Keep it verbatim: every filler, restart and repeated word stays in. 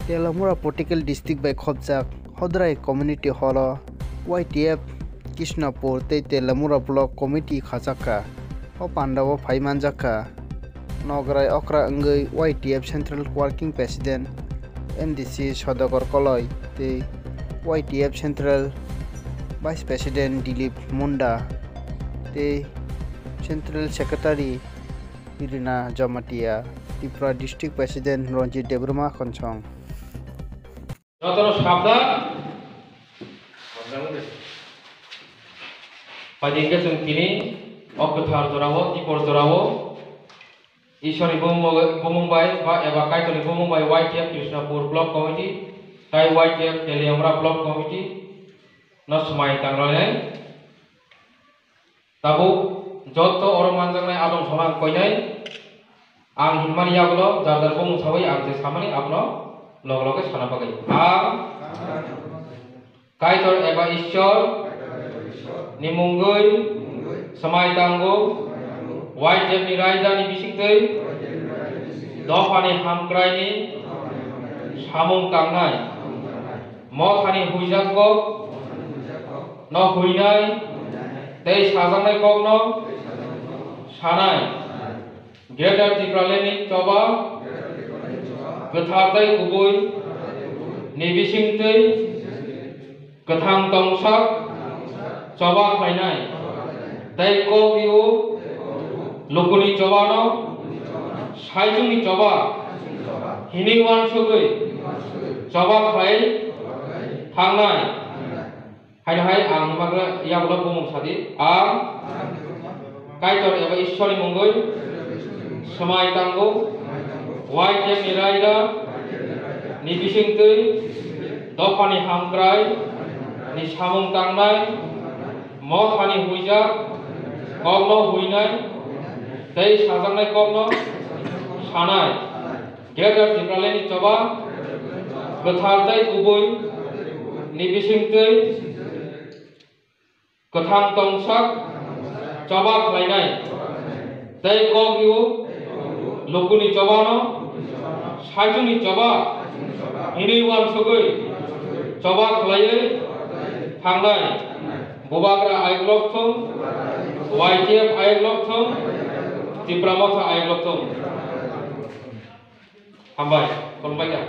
Telamura Political District bai khopjak Hodrai Community Hall o Y T F Krishnapur tei Telamura Block Committee khajakha. O pandao phai manjakha Nograi okra wngwi Y T F Central Working President M D C Sodagor Koloi tei Y T F Central Vice President Dilip Munda tei Central Secretary Rina Jamatia, Tripura District President Ranjit Debbarma Khonsong. Jotono sabdan. Padi hingke chwng tini o kwthar jorao, dipor jorao Ishwarni bumung, bumung bai ba eba Kaitorni bumung bai Y T F Krishnapur Block Committee tai Y T F Teliamura Block Committee no swmai tangrwnai. Tabuk joto oro manjaknai adong sono ang koinai. Ang hinmani yagulo jar jar bumung sawi ang je samani abono loge loge sana bagwi. Ang Kaitor eba Ishwar ni mungwi swmai tango, Y T F ni raida ni bisingtwi dophani hamkrai ni samung tangnai. Mothani huijak kok no huinai tei sajaknai kok no sanai. Greater Tipraland ni choba kwthar tei kubui ni bisingtwi kwthang tongsak choba khlainai tei kok rio lukuni choba no saichung ni choba hinwi uansugwi choba khlai thangnai. Haino hai ang himagwla yagulo bumung sadi, ang Kaitor eba Ishwarni mungwi swmai tango, Y T F ni raida ni bisingtwi dophani hamkrai ni samung tangnai, mothani huijak kokno huinai tei sajaknai kokno sanai. Greater Tipraland ni choba kwthar tei kubui ni bisingtwi kwthang tongsak choba khlainai tei kok rio lukuni choba no saichung ni choba hinwi uansugwi choba khlaiwi thangnai. Bubagra ayuk lok thung, Y T F ayuk lok thung, Tipra Motha ayuk lok thung. Hambai, khulumbai kha.